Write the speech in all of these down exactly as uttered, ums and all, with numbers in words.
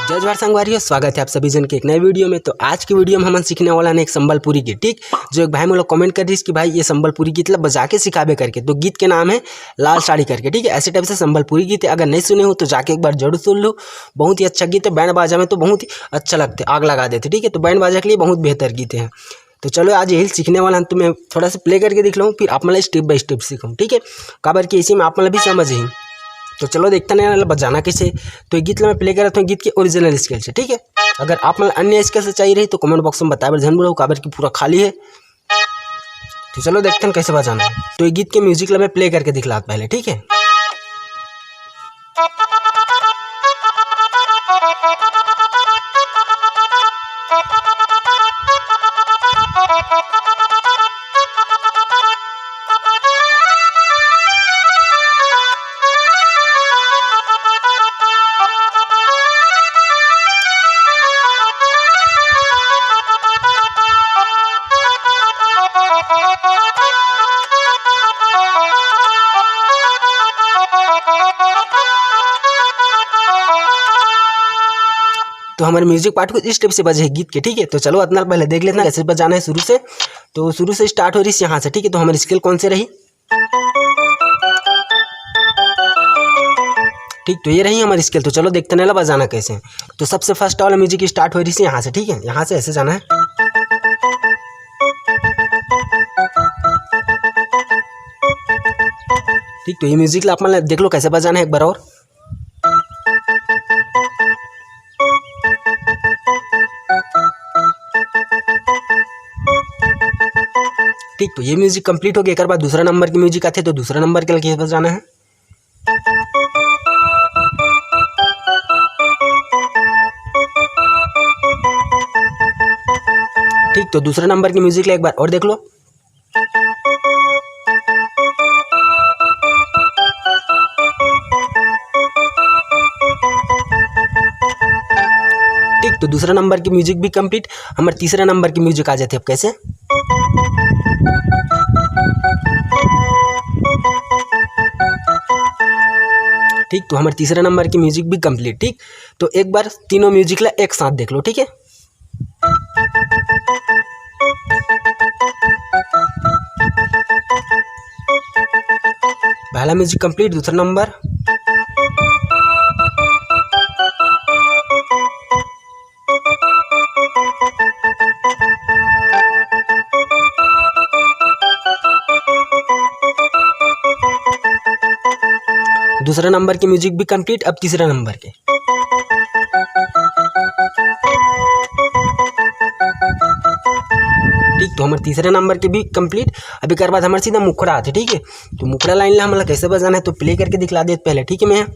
जय जोहार संगवारी हो, स्वागत है आप सभी जन के एक नए वीडियो में। तो आज की वीडियो में हमन सीखने वाला हन एक संबलपुरी गीत, ठीक, जो एक भाई मोला कमेंट कर दिस कि भाई ये संबलपुरी गीत ला बजा के सिखाबे करके। तो गीत के नाम है लाल साड़ी करके, ठीक है। ऐसे टाइप से संबलपुरी गीत है, अगर नहीं सुने हो तो जाके एक बार जरूर सुन लो। बहुत ही अच्छा गीत है, बैंड बाजा में तो बहुत ही अच्छा लगते, आग लगा देते, ठीक है। तो बैंड बाजा के लिए बहुत बेहतर गीत है। तो चलो आज यही सीखने वाला हन, तो मैं थोड़ा सा प्ले करके दिखलाहूँ, फिर आप मन ला step by step सिखाहूँ, ठीक है। काबर कि इसी में आप मन ला भी समझ ही। तो चलो देखथन ना बजाना कैसे। तो ये गीत ला मैं प्ले करत हूँ, गीत के ओरिजिनल स्केल से, ठीक है। अगर आप मन ला अन्य स्केल से चाहिए रही तो कमेंट बॉक्स में बताए बर झन भूलहू, काबर कि पूरा खाली है। तो चलो देखथन कैसे बजाना है। तो ये गीत के म्यूजिक ला मैं प्ले करके दिखलात पहले, ठीक है। तो हमारे म्यूजिक पार्ट कुछ इस टाइप से बजे है गीत के, ठीक है। तो चलो अतना पहले देख लेते हैं कैसे बजाना है शुरू से। तो शुरू से स्टार्ट हो रही है यहाँ से, ठीक है। तो हमारी स्केल कौन से रही? ठीक, तो ये रही हमारी स्केल। तो चलो देखते हैं ना बजाना कैसे। तो सबसे फर्स्ट वाला म्यूजिक स्टार्ट हो रही है यहाँ से, ठीक है, यहाँ से ऐसे जाना है। ठीक, तो ये म्यूजिक ला आप मन देख लो कैसे बजाना है एक बार और। ठीक, तो ये म्यूजिक कंप्लीट हो गया। एक बार दूसरा नंबर की म्यूजिक आते, तो दूसरा नंबर के लिए बजाना है। ठीक, तो दूसरे नंबर की म्यूजिक ला एक बार और देख लो। ठीक, तो दूसरा नंबर की म्यूजिक भी कंप्लीट। हमारे तीसरा नंबर की म्यूजिक आ जाती है। अब कैसे? ठीक, तो हमारे तीसरा नंबर की म्यूजिक भी कंप्लीट। ठीक, तो एक बार तीनों म्यूजिक ला एक साथ देख लो, ठीक है। पहला म्यूजिक कंप्लीट, दूसरा नंबर। दूसरा नंबर की म्यूजिक भी कंप्लीट। अब तीसरा नंबर के। ठीक, तो हमारे तीसरे नंबर के भी कंप्लीट। अभी कर बाद हमारे सीधा मुखड़ा आते, ठीक है। तो मुखड़ा लाइन ला हमला कैसे बजाना है तो प्ले करके दिखला देत पहले, ठीक है। मैं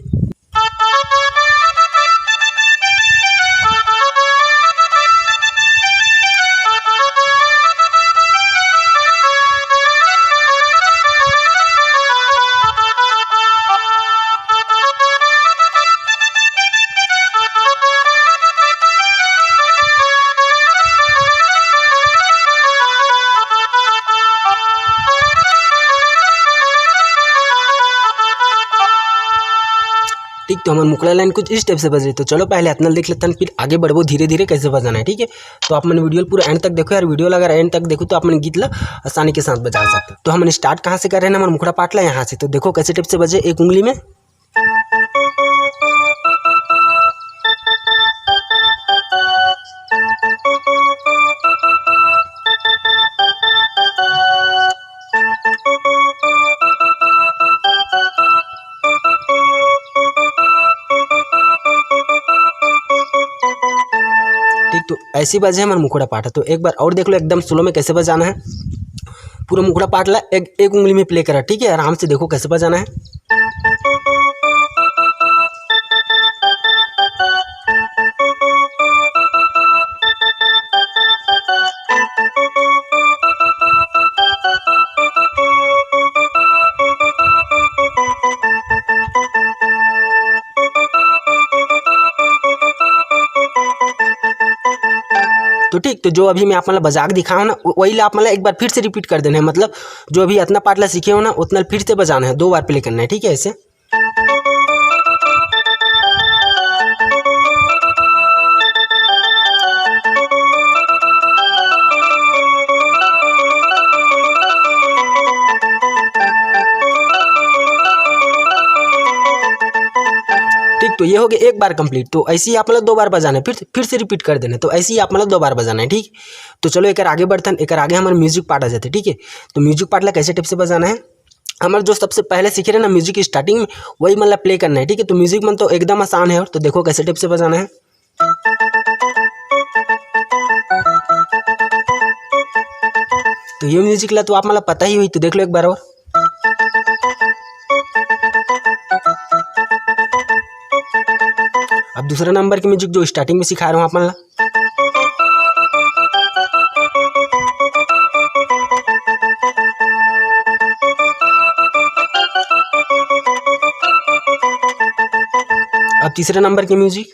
ठीक, तो हमारे मुखड़ा लाइन कुछ इस टाइप से बज रही। तो चलो पहले अतना देख लेते हैं, फिर आगे बढ़बो धीरे धीरे कैसे बजाना है, ठीक है। तो आप मन वीडियो पूरा एंड तक देखो यार, वीडियो अगर एंड तक देखो तो आप मन गीत ला आसानी के साथ बजा सकते हो। तो हमन स्टार्ट कहाँ से कर रहे हैं ना, हमारे मुखड़ा पार्ट ला यहाँ से। तो देखो कैसे टाइप से बजे एक उंगली में। ठीक, तो ऐसी बजे हमर मुखड़ा पाठ है। तो एक बार और देख लो एकदम स्लो में कैसे बजाना है। पूरा मुखड़ा पाठ ला एक, एक उंगली में प्ले करा, ठीक है, आराम से देखो कैसे बजाना है। तो ठीक, तो जो अभी मैं आप मन ला बजा के दिखाओ ना, वही ला आप मन ला एक बार फिर से रिपीट कर देना है। मतलब जो अभी इतना पार्ट ला सीखे हो ना, उतना फिर से बजाना है, दो बार प्ले करना है, ठीक है। ऐसे तो ये हो गया एक बार कंप्लीट। तो ऐसे ही आप मतलब दो बार बजाना है, फिर फिर से रिपीट कर देना है। तो ऐसे ही आप मतलब दो बार बजाना है, ठीक। तो चलो एकर आगे बढ़थन, एकर आगे हमारे म्यूजिक पार्ट आ जाते, ठीक है। तो म्यूजिक पार्ट ला कैसे टाइप से बजाना है, हमारे जो सबसे पहले सीखे रहे ना म्यूजिक स्टार्टिंग में, वही मतलब प्ले करना है, ठीक है। तो म्यूजिक मन तो एकदम आसान है, और तो देखो कैसे टाइप से बजाना है। तो ये म्यूजिक ला तो आप मतलब पता ही हुई, तो देख लो एक बार और। अब दूसरा नंबर के म्यूजिक जो स्टार्टिंग में सिखा रहा हूँ आप मन ला। अब तीसरे नंबर के म्यूजिक।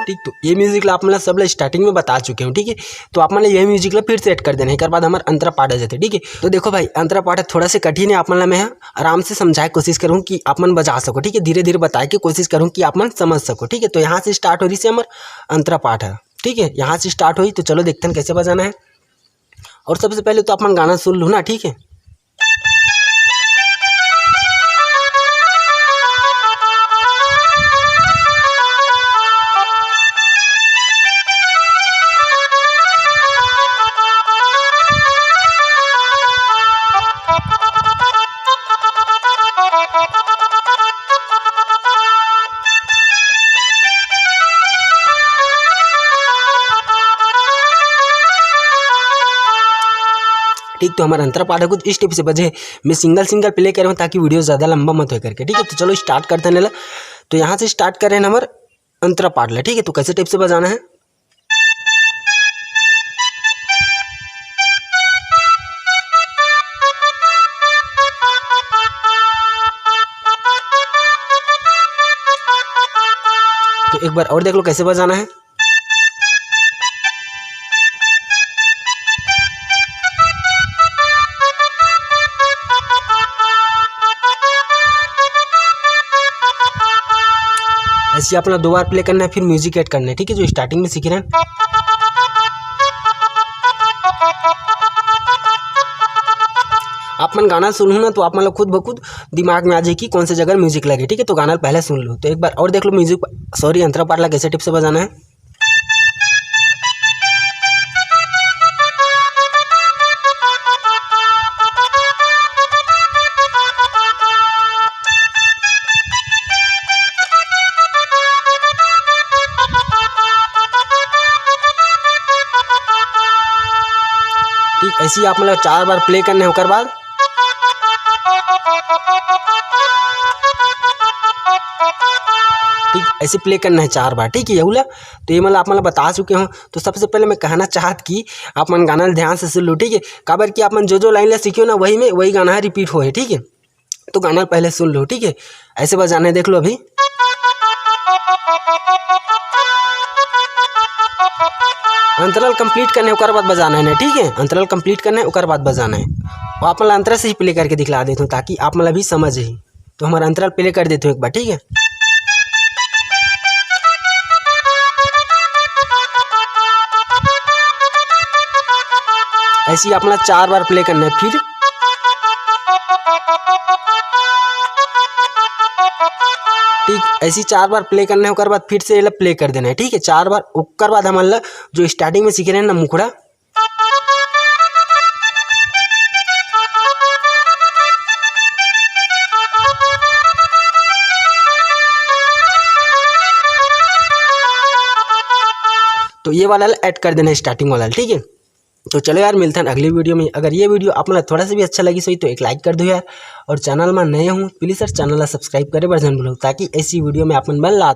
ठीक, तो ये म्यूजिक ला आप मन ला सब ला स्टार्टिंग में बता चुके हूँ, ठीक है। तो आप मन ला ये म्यूजिक ला फिर से ऐड कर देना है, एकर बाद हमार अंतरा पाठ आ जाते, ठीक है। तो देखो भाई, अंतरा पाठ थोड़ा से कठिन है, आप मन ला मैं आराम से समझाए कोशिश करूँ कि आप मन बजा सको, ठीक है। धीरे धीरे बताए के कोशिश करूँ कि आप मन समझ सको, ठीक है। तो यहाँ से स्टार्ट हो रही से हमार अंतरा पाठ है, ठीक है, यहाँ से स्टार्ट हुई। तो चलो देखते हैं कैसे बजाना है। और सबसे पहले तो आप मन गाना सुन लो ना, ठीक है। ठीक, तो हमारा अंतरा पाठ कुछ इस टाइप से बजे। मैं सिंगल सिंगल प्ले करे हूँ ताकि वीडियो ज़्यादा लंबा मत हो करके, ठीक है। तो चलो स्टार्ट करते हैं। तो यहाँ से स्टार्ट कर रहे हैं हमारे अंतरा पाठ ला, ठीक है। तो कैसे टाइप से बजाना है। तो एक बार और देख लो कैसे बजाना है। ऐसे अपना दो बार प्ले करना है, फिर म्यूजिक ऐड करना है, ठीक है, जो स्टार्टिंग में सीखे रहे हैं। आप मन गाना सुनहू ना, तो आप मन ला खुद ब खुद दिमाग में आ जाए कि कौन से जगह म्यूजिक लगे, ठीक है। तो गाना पहले सुन लो, तो एक बार और देख लो म्यूजिक, सॉरी, अंतरा पाठ ला कैसे टाइप से बजाना है। ठीक, ऐसे ही आप मन ला चार बार प्ले करना है, ओकर बाद ठीक ऐसे प्ले करना है चार बार, ठीक है। ये वाला तो ये मतलब आप मन ला बता चुके हूँ। तो सबसे पहले मैं कहना चाहत कि आप मन गाना ला ध्यान से सुन लो, ठीक है। काबर कि आप मन जो जो लाइन ला सीखे हो ना, वही में वही गाना है रिपीट होए, ठीक है। तो गाना पहले सुन लो, ठीक है। ऐसे बजाना है, देख लो अभी। अंतराल कंप्लीट करना है, ओकर बाद बजाना है ना, ठीक है। अंतराल कंप्लीट करना है, ओकर बाद बजाना है। वो आप मन ला अंतरा से ही प्ले करके दिखला देता हूँ ताकि आप मन ला भी समझ ही। तो हमारा अंतराल प्ले कर देते हो एक बार, ठीक है। ऐसे ही अपना चार बार प्ले करना है। फिर ठीक ऐसे ही चार बार प्ले करना है, ओकर बाद फिर से एला प्ले कर देना है, ठीक है। चार बार, ओकर बाद हमन ला जो स्टार्टिंग में सीखे रहे ना मुखड़ा, तो ये वाला ऐड कर देना है, स्टार्टिंग वाला, ठीक है। तो चलो यार, मिलथन अगली वीडियो में। अगर ये वीडियो आप मन ला थोड़ा सा भी अच्छा लगिस होही तो एक लाइक कर दो यार, और चैनल में नए हो प्लीज यार चैनल ला सब्सक्राइब करे बर झन भूलो, ताकि ऐसी वीडियो में आप मन ला